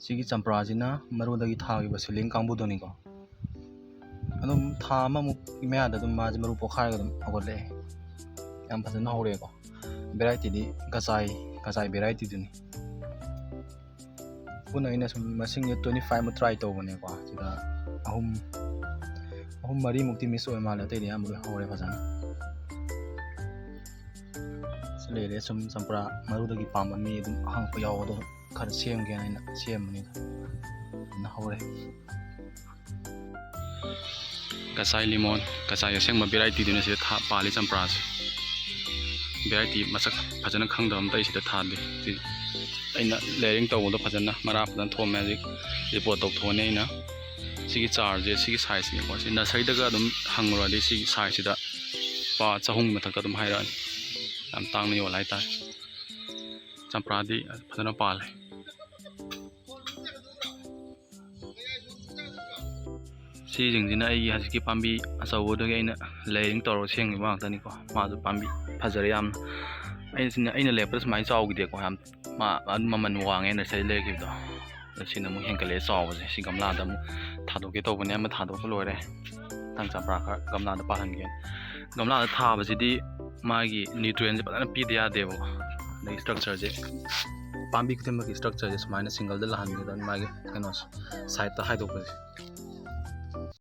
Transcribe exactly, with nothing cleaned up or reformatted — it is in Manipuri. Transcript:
ꯁꯤꯒꯤ ꯆꯝꯄ꯭ꯔꯥꯁꯤꯅ ꯃꯔꯨꯗꯒꯤ ꯊꯥꯈꯤꯕ seedling ꯀꯥꯡꯕꯨꯗꯨꯅꯤꯀꯣ꯫ ꯑꯗꯨꯝ ꯊꯥ ꯑꯃꯃꯨꯛ ꯃꯌꯥꯗ ꯑꯗꯨꯝ ꯃꯥꯁꯦ ꯃꯔꯨ ꯄꯣꯛꯈꯥꯏꯔꯒ ꯑꯗꯨꯝ ꯍꯧꯒꯠꯂꯛꯑꯦ꯫ ꯌꯥꯝ ꯐꯖꯅ ꯍꯧꯔꯛꯑꯦꯀꯣ꯫ Varietyꯗꯤ ꯀꯆꯥꯏ, ꯀꯆꯥꯏ varietyꯗꯨꯅꯤ꯫ ꯄꯨꯟꯅ ꯑꯩꯅ ꯁꯨꯝ ꯃꯁꯤꯡꯁꯦ twenty five ꯃꯨꯛ try ꯇꯧꯕꯅꯦꯀꯣ꯫ ꯁꯤꯗ ꯑꯍꯨꯝ, ꯑꯍꯨꯝ ꯃꯔꯤꯃꯨꯛꯇꯤ miss ꯑꯣꯏ ꯃꯥꯜꯂꯦ, ꯑꯇꯩꯗꯤ ꯑꯌꯥꯝꯕ ꯂꯣꯏ ꯍꯧꯔꯦ ꯐꯖꯅ꯫ ꯁꯤ ꯂꯩꯔꯦ ꯁꯨꯝ ꯆꯝꯄ꯭ꯔꯥ ꯃꯔꯨꯗꯒꯤ ꯄꯥꯝꯕ ꯃꯤ ꯑꯗꯨꯝ ꯑꯍꯪꯕ ꯌꯥꯎꯕꯗꯣ ꯈꯔ ꯁꯦꯝꯒꯦꯅ ꯑꯩꯅ ꯁꯦꯝꯕꯅꯤꯗ꯫ ꯐꯖꯅ ꯍꯧꯔꯦ꯫ ꯀꯆꯥꯏ ꯂꯤꯃꯣꯟ, ꯀꯆꯥꯏ ꯑꯁꯦꯡꯕ varietyꯗꯨꯅ ꯁꯤꯗ ꯊꯥ-, ꯄꯥꯜꯂꯤ ꯆꯝꯄ꯭ꯔꯥꯁꯦ꯫ Variety ꯃꯁꯛ ꯐꯖꯅ ꯈꯪꯗꯕ ꯑꯝꯇ ꯑꯩ ꯁꯤꯗ ꯊꯥꯗꯦ꯫ ꯁꯤ ꯑꯩꯅ layering ꯇꯧꯕꯗꯣ ꯐꯖꯅ, ꯃꯔꯥ ꯐꯖꯅ ꯊꯣꯝꯃꯦ꯫ ꯍꯧꯖꯤꯛ repot ꯇꯧꯊꯣꯛꯑꯅꯤ ꯑꯩꯅ꯫ ꯁꯤꯒꯤ ꯆꯥꯔꯁꯦ ꯁꯤꯒꯤ sizeꯅꯤꯀꯣ꯫ ꯁꯤ nurseryꯗꯒ ꯑꯗꯨꯝ ꯍꯪꯉꯨꯔꯗꯤ ꯁꯤꯒꯤ sizeꯁꯤꯗ ꯂꯨꯄꯥ ꯆꯍꯨꯝꯒꯤ ꯃꯊꯛꯇ ꯑꯗꯨꯝ ꯍꯥꯏꯔꯛꯑꯅꯤ꯫ ꯌꯥꯝ ꯇꯥꯡꯅ ꯌꯣꯜꯂꯦ ꯍꯥꯏꯇꯥꯔꯦ꯫ ꯆꯝꯄ꯭ꯔꯥꯗꯤ ꯐꯖꯅ ꯄꯥꯜꯂꯦ꯫ ꯁꯤꯁꯤꯡꯁꯤꯅ ꯑꯩꯒꯤ ꯍꯧꯖꯤꯛꯀꯤ ꯄꯥꯝꯕꯤ ꯑꯆꯧꯕꯗꯨꯒꯤ ꯑꯩꯅ layering ꯇꯧꯔꯒ ꯁꯦꯝꯈꯤꯕ ꯉꯥꯛꯇꯅꯤꯀꯣ꯫ ꯃꯥꯁꯨ ꯄꯥꯝꯕꯤ ꯐꯖꯔꯦ ꯌꯥꯝꯅ꯫ ꯑꯩꯅ, ꯑꯩꯅ ꯂꯦꯞꯄꯗ ꯁꯨꯃꯥꯏꯅ ꯆꯥꯎꯈꯤꯗꯦꯀꯣ꯫ ꯌꯥꯝ ꯃꯥ ꯑꯗꯨꯝ ꯃꯃꯜ ꯋꯥꯡꯉꯦ nurseryꯗ ꯂꯩꯔꯛꯈꯤꯕꯗꯣ꯫ ꯑꯗꯣ ꯁꯤꯅ ꯑꯃꯨꯛ ꯍꯦꯟꯒꯠꯂꯛꯑꯦ ꯆꯥꯎꯕꯁꯦ꯫ ꯁꯤ ꯒꯝꯂꯥꯗ ꯑꯃꯨꯛ ꯊꯥꯗꯣꯛꯀꯦ ꯇꯧꯕꯅꯦ, ꯑꯃ ꯊꯥꯗꯣꯛꯄ ꯂꯣꯏꯔꯦ꯫ ꯃꯊꯪ ꯆꯝꯄ꯭ꯔꯥ ꯈꯔ ꯒꯝꯂꯥꯗ ꯄꯥꯜꯍꯟꯒꯦ꯫ ꯒꯝꯂꯥꯗ ꯊꯥꯕꯁꯤꯗꯤ ꯃꯥꯒꯤ nutrientꯁꯦ ꯐꯖꯅ ꯄꯤꯗ ꯌꯥꯗꯦꯕꯀꯣ꯫ ꯑꯗꯩ structureꯁꯦ, ꯄꯥꯝꯕꯤ ꯈꯨꯗꯤꯡꯃꯛꯀꯤ structureꯁꯦ ꯁꯨꯃꯥꯏꯅ singleꯗ ꯂꯥꯛꯍꯟꯒꯗꯕꯅꯤ, ꯃꯥꯒꯤ ꯀꯩꯅꯣꯁꯦ, sideꯇ ꯍꯥꯏꯗꯣꯛꯄꯁꯦ꯫